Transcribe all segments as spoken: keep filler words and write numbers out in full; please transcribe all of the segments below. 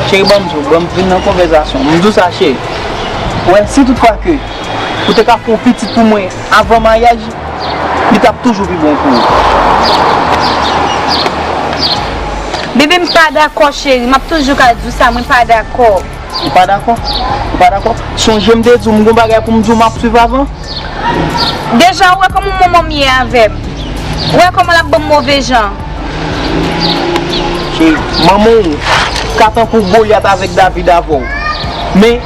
Cheri, ban m di w, ban m vin nan konvèsasyon. M di w sa, cheri. Ou wè, si toutfwa ke ou te ka fè yon pitit pou mwen avan maryaj, li t ap toujou pi bon pou ou. Bebe, m pa dakò, cheri. M ap toujou ka di w sa, mwen pa dakò. Ou pa dakò? Ou pa dakò? Sonje m te di w m gon bagay pou m di w m ap swiv avan? Deja, ou wè kòman manman m ye avè m. Ou wè kòman l ap ban m move jan. Cheri, manman w ka tankou Golyat avèk David avè w. Men,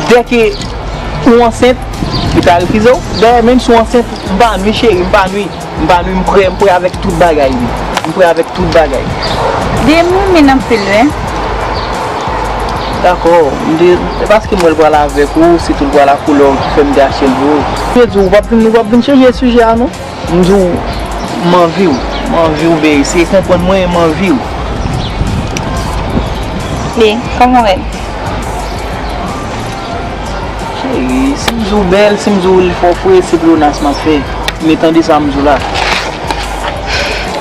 dèke ou ansent, li ka refize w. Dayè, menm si w ansent, m pa nwi, cheri, m pa nwi. M pa nwi, m prè, m prè avèk tout bagay li. M prè avèk tout bagay. Dayè, m renmen l anpil, wi. Dakò, m te, se paske m wè l pral avèk ou, sitou l pral ak koulè w ki fè m te achte l pou ou. M te di w, ou p ap vin, ou p ap vin chanje sijè a, non. M di w, m anvi w. M anvi w, bae. Eseye konprann mwen, m anvi w. Bae, kòman w wè l? Cheri, si m di w bèl, si m di w li fò fre, se plonas m ap fè. Men tande sa m di w la.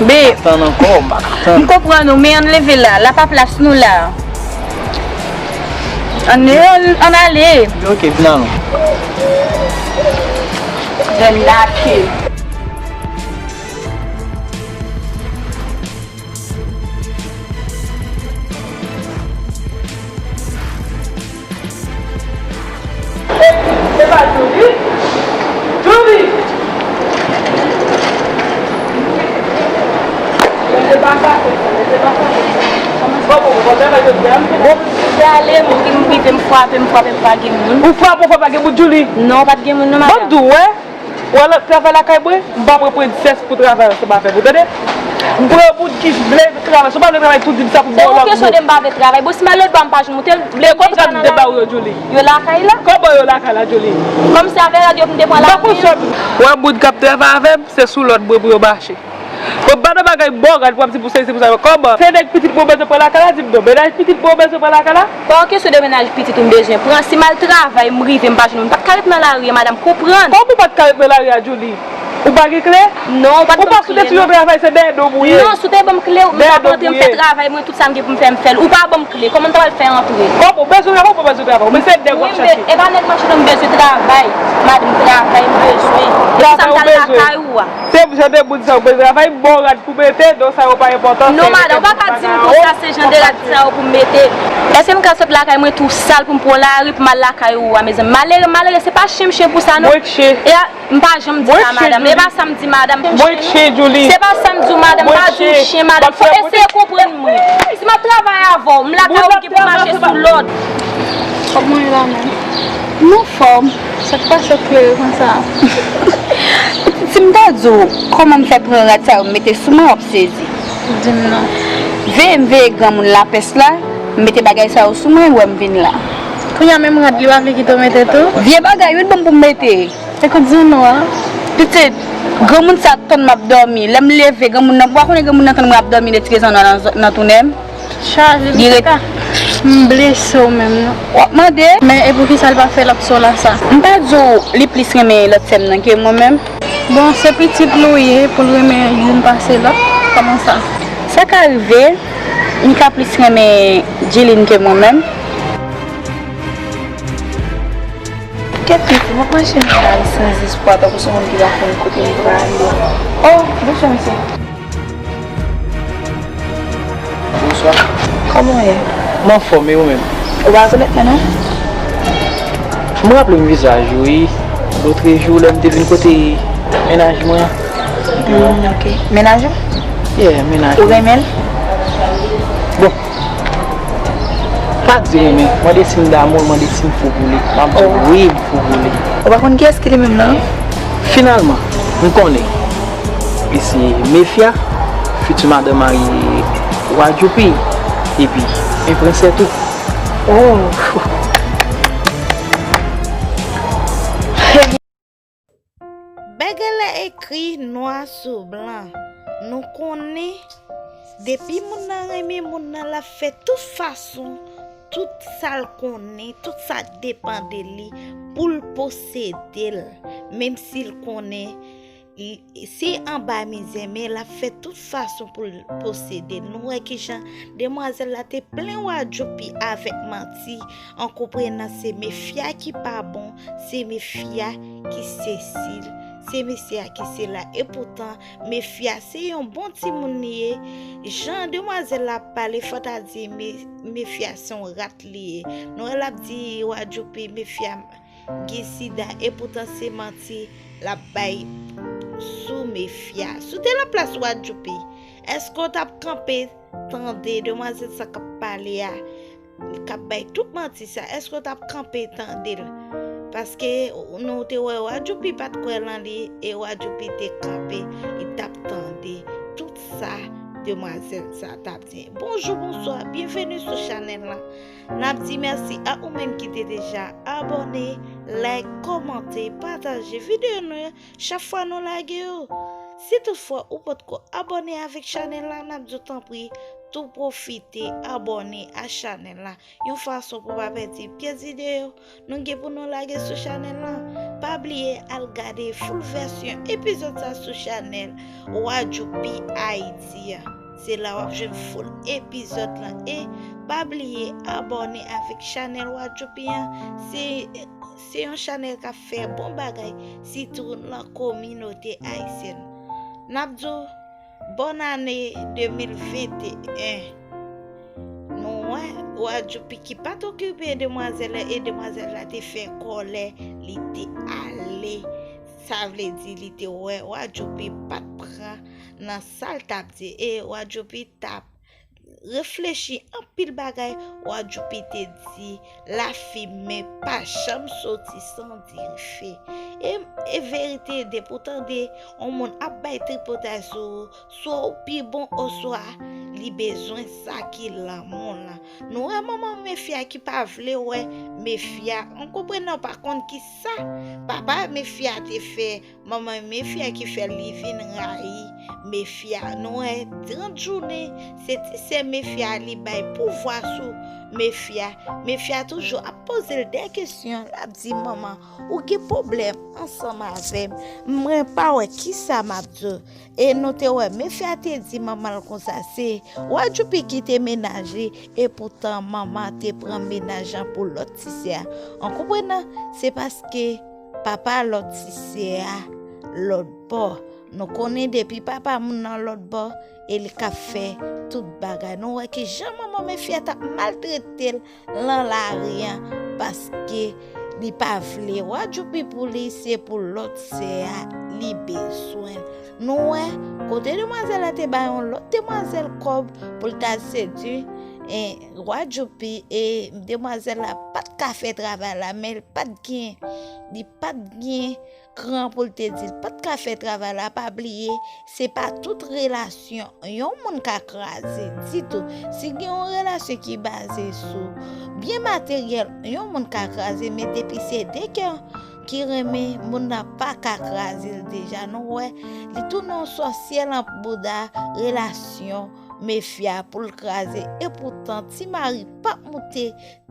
Bae, m pa ka tann ankò, m pa ka tann. M konprann ou, men ann leve la. La pa plas nou la. Ann, ann, ann ale. Ok, vin alon. Vennake. Se pa Djouly? Djouly! Mesye pa sa fè sa, mesye pa sa fè sa. Bon, bon, bon, travay jodi a, m fè. Bon. Misye ale, m rive, m frape, m frape, pa gen moun. Ou frape, ou frape, pa gen moun, Djouly? Non, pa t gen moun, non, madanm. Bon, m di w, wè. Ou wè lòt travay lakay mwen, m pa pran prensès pou travay ansanm avè w, tande? M pran moun ki vle travay, si w pa vle travay tou di m sa pou m ba w lòt moun. Se yon kesyon de m pa vle travay. Bon, si m al lòtbò a m pa jwenn moun, te vle kontra nan lari. E kontra m te ba w yo, Djouly? Yo lakay la. Kòman yo lakay la, Djouly? Kòm se avè rad yo pou m te pran lari. M pa konn sa w ap di. Ou wè moun k ap travay avè m, se sou lòd mwen pou yo mache. Bon, m pa nan bagay bò rad pou w ap di pou sezi pou sa yo. Kòman? Se nèg pitit mwen w bezwen pran lakay la, di m non. Mennaj pitit mwen w bezwen pran lakay la? Pa yon kesyon de mennaj pitit ou m bezwen pran. Si m al travay, m rive, m pa jwenn moun, m pa t ka ret nan lari a, madanm, konprann. Kòman ou pa t ka ret nan lari a, Djouly? Ou pa gen kle? Non, ou pa t ban m kle, non. Ou pa sou teti yon travay, se dèyè do m ou ye. Non, si w te ban m kle, mwen t ap rantre, m fè travay mwen, tout sa m gen pou m fè, m fè l. Ou pa ban m kle, kòman m ta pral fè rantre? Kòman ou bezwen travay, ou pa bezwen travay? Ou bezwen nèg w ap chache? Wi, m be-, e pa nèg m ap chache, m bezwen travay. Madanm, travay m bezwen. E pou sa m t al lakay ou a. Se jan de moun sa yo bezwen travay, m ba w rad pou mete, non sa yo pa enpòtan. Non, madanm, ou pa ka di m konsa, se jan de rad sa yo pou m mete. Èske m ka sot lakay mwen tou sal pou m pran lari pou m al lakay ou a, mezanmi? Malere, malere, se pa chen m chen pou sa, non. Mwen k chen. E a, m pa janm di sa, madanm. E pa sa m di, madanm. Mwen k chen, Djouly. Se pa sa m di w, madanm. M pa di w chen, madanm. Fò eseye konprann mwen. Si m ap travay avè w, m lakay ou, m gen pou mache sou lòd. Kòman w ye la menm? M anfòm. Sa k pase w klere konsa? Pitit, si m ta di w kòman m fè pran rad sa yo m mete sou mwen, w ap sezi. Di m non. Veye m veye granmoun lapès la, m mete bagay sa yo sou mwen, wè m vin la. Kounye a menm rad li pa vle kite w mete tou? Vye bagay wi l ban m pou m mete. Ekout, di w non an. Pitit, granmoun sa tann m ap dòmi. Lè m leve, granmoun nan, ou pa konnen granmoun nan tann mwen ap dòmi de ti rezon nan, nan, nan tounen m. Chaje li ret. M blese w menm non. W ap mande? Men e poukisa l pa fè lòt sè w la sa? M pa di w li plis renmen lòt sè m nan ke mwen menm? Bon, se pitit li w ye pou l renmen youn pase lòt? Kòman sa? Sa ka rive, li ka plis renmen Djilin ke mwen menm. Kèt pitit, m ap mache nan lari san zespwa tankou se yon moun ki pa konn kote m prale. Oh, bonswa mesye. Bonswa. Kòman w ye? M anfòm, e ou menm? Ou pa rekonèt mwen non? M raple m vizaj ou wi. Lotrejou lè m te vin kote mennaj mwen an. Hmm, ok. Mennaj ou? Yeah, mennaj mwen. Ou renmen l? Bon. Pa di renmen, mande si m damou l, mande si m fou pou li. M ap di w wi, m fou pou li. Ou pa konn kiyès ki li menm non? Finalman, m konnen. Li se Mefya, fiti madan mari wa Djoupi, epi en prensè tou. Oh! Bègèlè ekri nwa sou blan. Nou konnen, depi moun nan renmen moun nan, l ap fè tout fason, tout sa l konnen, tout sa k depann de li, pou l posede l, menm si l konnen Se anba mizè, men l ap fè tout fason pou l posede l. Nou wè kijan demwazèl la te plen Wadjoupi avèk manti, an konprenan se Mefya ki pa bon, se Mefya ki sesi, se mesye a ki sela. Epoutan, Mefya se yon bon timoun li ye. Jan demwazèl la ap pale, fò ta di Mefya se yon rat li ye. Nou wè l ap di Wadjoupi Mefya gen sida, epoutan se manti l ap bay sou Mefya. Si w te nan plas Wadjoupi, èske w t ap kanpe tande demwazèl sa k ap pale a, k ap bay tout manti sa, èske w t ap kanpe tande l? Paske nou te wè Wadjoupi pa t kwè lan li, e Wadjoupi te kanpe, li t ap tande tout sa demwazèl sa t ap di. Bonjou, bonswa, byenveni sou chanèl lan. N ap di mèsi a ou menm ki te deja abòne, like, kòmante, pataje videyo nou yo chak fwa nou lage yo. Si toutfwa ou potko abòne avèk chanèl la, n ap di w tanpri tou pwofite abòne a chanèl la, yon fason pou w pa pèdi pyès videyo nou gen pou nou lage sou chanèl la. Pa bliye al gade full vèsyon epizòd sa sou chanèl Wadjoupi Ayiti an. Se la w ap jwenn full epizòd lan. E pa bliye abòne avèk chanèl Wadjoupi an. Se, se yon chanèl k ap fè bon bagay, sitou lan kominote ayisyèn. N ap di w bòn ane de mil venteyen. Nou wè Wadjoupi ki pa t okipe demwazèl la, e demwazèl la te fè kòlè, li te ale. Sa vle di li te wè Wadjoupi pa t pran nan sa l t ap di, e Wadjoupi t ap reflechi anpil bagay. Wadjoupi te di, lafimen pa janm soti san dife. E, e verite, depi w tande yon moun ap bay tripotay sou ou, swa ou pi bon oswa li bezwen sa ki lanmou lan. Nou wè manman Mefya ki pa vle wè Mefya. An konprenan pa konn ki sa papa Mefya te fè manman Mefya ki fè li vin rayi Mefya. Nou wè trant jounen, se ti sè Mefya li bay pouvwa sou Mefya. Mefya toujou ap poze l de kesyon, l ap di, manman, ou gen pwoblèm ansanm avè m, mwen pa wè kisa m ap di w. E nou te wè Mefya te di manman l konsa, se Wadjoupi ki te mennaj li, epoutan manman te pran mennaj lan pou lòt ti sè a. An konprenan, se paske papa lòt ti sè a lòt bò. Nou konnen depi papa moun nan lòt bò, e li k ap fè tout bagay. Nou wè kijan manman Mefya t ap maltrete l lan lari an, paske li pa vle Wadjoupi pou li, se pou lòt sè a li bezwen. Nou wè, kote demwazèl la te bay yon lòt demwazèl kòb pou l ta sedui, e, Wadjoupi, e demwazèl la pa t ka fè travay la, men l pa t gen, li pa t gen kran pou l te di l pa t ka fè travay la. Pa bliye, se pa tout relasyon yon moun ka kraze ditou. Si gen yon relasyon ki baze sou byen materyèl, yon moun ka kraze, men depi se de kè ki renmen, moun nan pa ka kraze l deja. Nou wè, li tounen yon sòsyè lan bouda relasyon Mefya pou l kraze. Epoutan, ti mari p ap moute,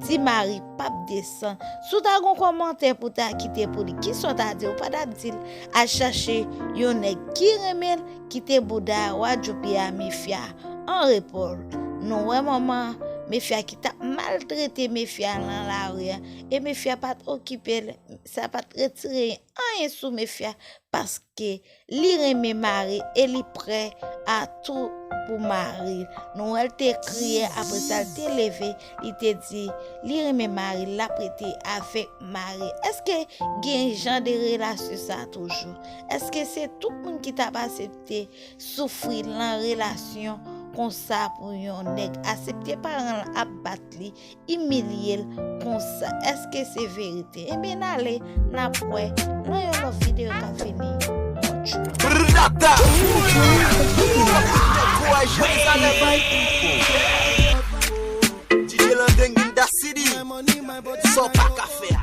ti mari p ap desann. Si w ta gon kòmantè pou w ta kite pou li, kisa w ta di? Ou pa t ap di l al chache yon nèg ki renmen l, kite bouda Wadjoupi a Mefya an repo l. Nou wè manman Mefya ki t ap maltrete Mefya lan lari an, e Mefya pa t okipe l, sa pa t retire anyen sou Mefya, paske li renmen mari l e li prè a tou pou mari l. Nou wè l te kriye, apre sa l te leve, li te di li renmen mari l, l ap rete avèk mari l. Èske gen jan de relasyon sa toujou? Èske se tout moun ki t ap aksepte soufri lan relasyon konsa pou yon nèg? Aksepte paran l ap bat li, imilye l konsa. Èske se verite? Ebyen, n ale, n ap wè nan yon lòt videyo k ap vini. Brrr, data! Kouraj Jerizalèm! D J Landeng in the city. Sa w pa ka fè a.